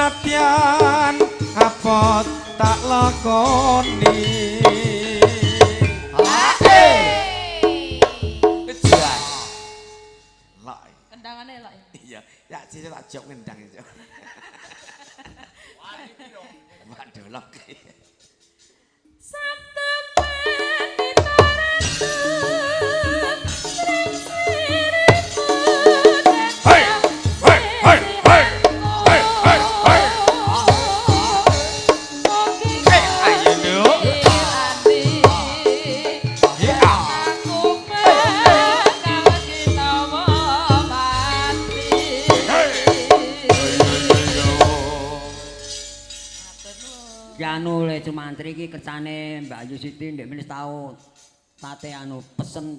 Senadyan apa tak lakoni. Jan. Lok. Kendangane elok ya. Iya, ya cici tak jawab ngendang itu. Waduh lok. Sabtu Pandita Ratu. Hei, hei, hei, hei, hei, hei, hei. Hei, ayo Nduk. Ya. Aku bakal kitawa mati. Hei. Ki anu le Sumantri iki kersane Mbak Ayu Siti ndek wis tau tate anu pesen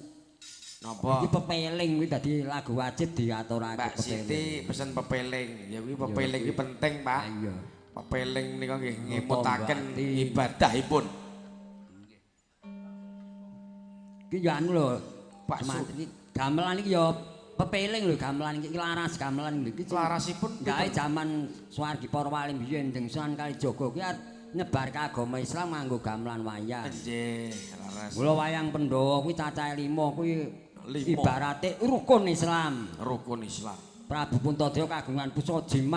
Napa? iki pepeling kuwi dadi lagu wajib diaturake Mbak Siti pesen pepeling. Ya kuwi pepeling kuwi penting, Pak. Iya. Pepeling nika nggih ngemutaken Ati. Ibadahipun. Iki ya anu lho, Pak Sumantri gamelan iki ya pepeling lho gamelan iki laras gamelan iki. Larasipun gawe jaman Swargi Para Wali biyen Jeng Sunan Kalijaga kuwi arep nyebarke agama Islam nganggo gamelan wayang. Nggih, laras. Mula wayang Pandhawa kuwi cacahe 5 kuwi 5. Ibarate rukun Islam. Rukun Islam. Prabu Puntadewa kagungan pusaka jimat.